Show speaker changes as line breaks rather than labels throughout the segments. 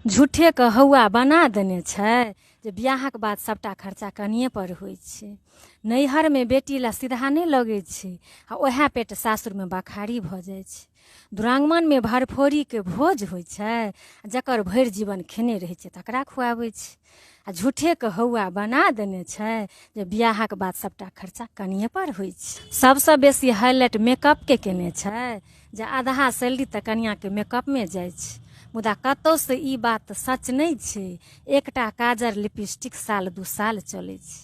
झूठेके हौआ बना देने छै जे बिआहक बाद सबटा खर्चा कनिएपर होइ छै। नैहरमे बेटी लए सीधा नहि लगै छै आ ओएह पेट सासुरमे बखारी भऽ जाइ छै। दुरागमनमे भरफोरीके भोज होइ छै, जकर भरि जीवन खेने रहै छै तकरा खुआबै छै। आ झूठेके हौआ बना देने छै जे बिआहक बाद सबटा खर्चा कनिएपर होइ छै। सबसँ बेसी हाइलाइट मेकअपके केने छै जे आधा सैलरी तऽ कनिआँके मेकअपमे जाइ छै, मुदा कतहुसँ ई बात सच नहि छै। एकटा काजर लिपस्टिक साल 2 साल चलै छै,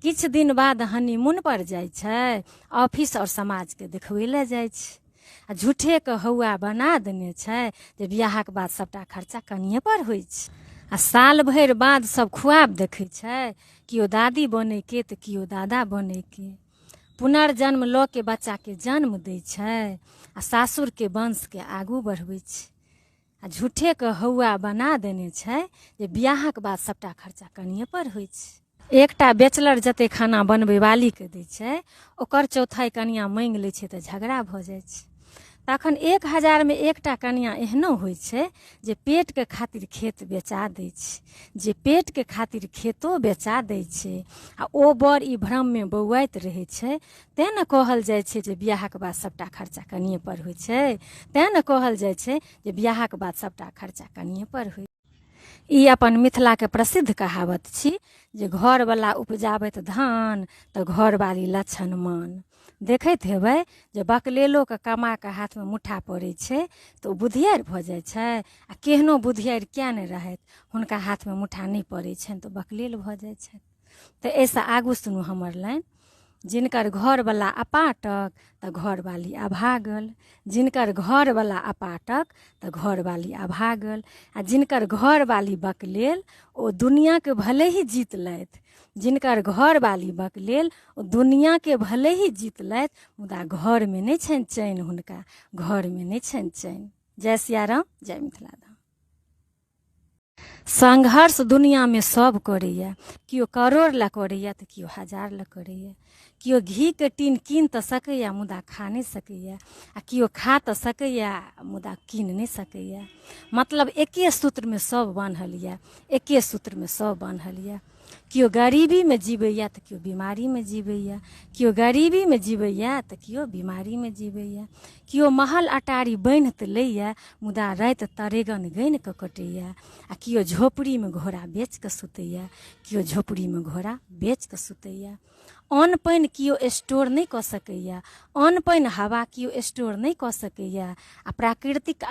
किछु दिन बाद हनीमूनपर जाइ छै, ऑफिस आओर समाजके देखबै लए जाइ छै। आ झूठेके हौआ बना देने छै जे बिआहक बाद सबटा खर्चा कनिएपर होइ छै। आ साल भरि बाद सब खुआब देखै छै, केओ दादी बनैके तऽ केओ दादा बनैके। पुनर्जन्म लऽ के बच्चाके जन्म दै छै आ सासुरके वंशके आगू बढ़बै छै। आ झूठेके हौआ बना देने छै जे बिआहक बाद सबटा खर्चा कनिएपर होइ छै। एकटा बैचलर जते खाना बनबै वालीके दै छै ओकर चौथाइ कनिआँ माँगि लै छै तऽ झगड़ा भऽ जाइ छै। तखन 1000मे एकटा कनिआँ एहनो होइ छै जे पेटके खातिर खेत बेचा दै छै, जे पेटके खातिर खेतो बेचा दै छै आ ओ बड़ ई भ्रममे बौआइत रहै छै। तेँ ने कहल जाइ छै जे बिआहक बाद सबटा खर्चा कनिएपर होइ छै। तेँ ने कहल जाइ छै जे बिआहक बाद सबटा खर्चा कनिएपर होइ। ई अपन मिथिलाके प्रसिद्ध कहावत छी जे घरवला उपजाबैत धान तऽ घरवाली लक्षण मान। देखैत हेबै जे बकलेलोके कमाके हाथमे मुठ्ठा पड़ै छै तऽ ओ बुधियारि भऽ जाइ छै, आ केहनो बुधियारि किए नहि रहथि, हुनका हाथमे मुठ्ठा नहि पड़ै छनि तऽ बकलेल भऽ जाइ छथि। तऽ एहिसँ आगू सुनू हमर लाइन। जिनकर घरवला अपाटक तऽ घरवाली अभागल, जिनकर घरवला अपाटक तऽ घरवाली अभागल, आ जिनकर घरवाली बकलेल ओ दुनिआँके भले ही जीत लथि, जिनकर घरवाली बकलेल ओ दुनिआँके भले ही जीत लथि, मुदा घरमे नहि छनि चैन, हुनका घरमे नहि छनि चैन। जय सियाराम, जय मिथिला धाम। संघर्ष दुनिआँमे सब करैए, केओ करोड़ लए करैए तऽ केओ हजार लए करैए। केओ घीके टीन कीन तऽ सकैए मुदा खा नहि सकैए, आ केओ खा तऽ सकैए मुदा कीन नहि सकैए। मतलब एके सूत्रमे सब बान्हल यऽ, एके सूत्रमे सब बान्हल यऽ। केओ गरीबीमे जीवैए तऽ केओ बीमारीमे जीवैए, केओ गरीबीमे जीवैए तऽ केओ बीमारीमे जीवैए। केओ महल अटारी बान्हि तऽ लैए मुदा राति तरेगन गनि कऽ कटैए, आ केओ झोपड़ीमे घोड़ा बेच कऽ सुतैए, केओ झोपड़ीमे घोड़ा बेच कऽ सुतैए। अन्न पानि केओ स्टोर नहि कऽ सकैए, अन्न पानि हवा केओ स्टोर नहि कऽ सकैए, आ प्राकृतिक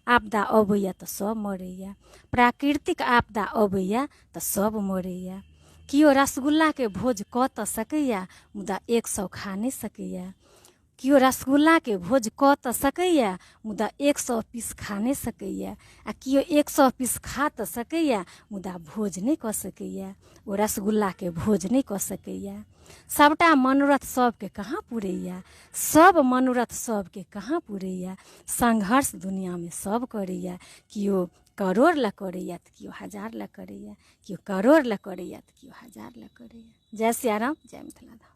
आपदा अबैए तऽ सब मरैए, प्राकृतिक आपदा अबैए तऽ सब मरैए। केओ रसगुल्लाके भोज कऽ तऽ सकैए मुदा 100 खा नहि सकैए, केओ रसगुल्लाके भोज कऽ तऽ सकैए मुदा 100 पीस खा नहि सकैए, आ केओ 100 पीस खा तऽ सकैए मुदा भोज नहि कऽ सकैए, ओ रसगुल्लाके भोज नहि कऽ सकैए। सबटा मनोरथ सबके कहाँ पुरैए, सब मनोरथ सबके कहाँ पुरैए। संघर्ष दुनिआँमे सब करैए, केओ करोड़ लए करैए तऽ केओ हजार लए करैए, केओ करोड़ लए करैए तऽ केओ हजार लए करैए। जय सियाराम, जय मिथिला धाम।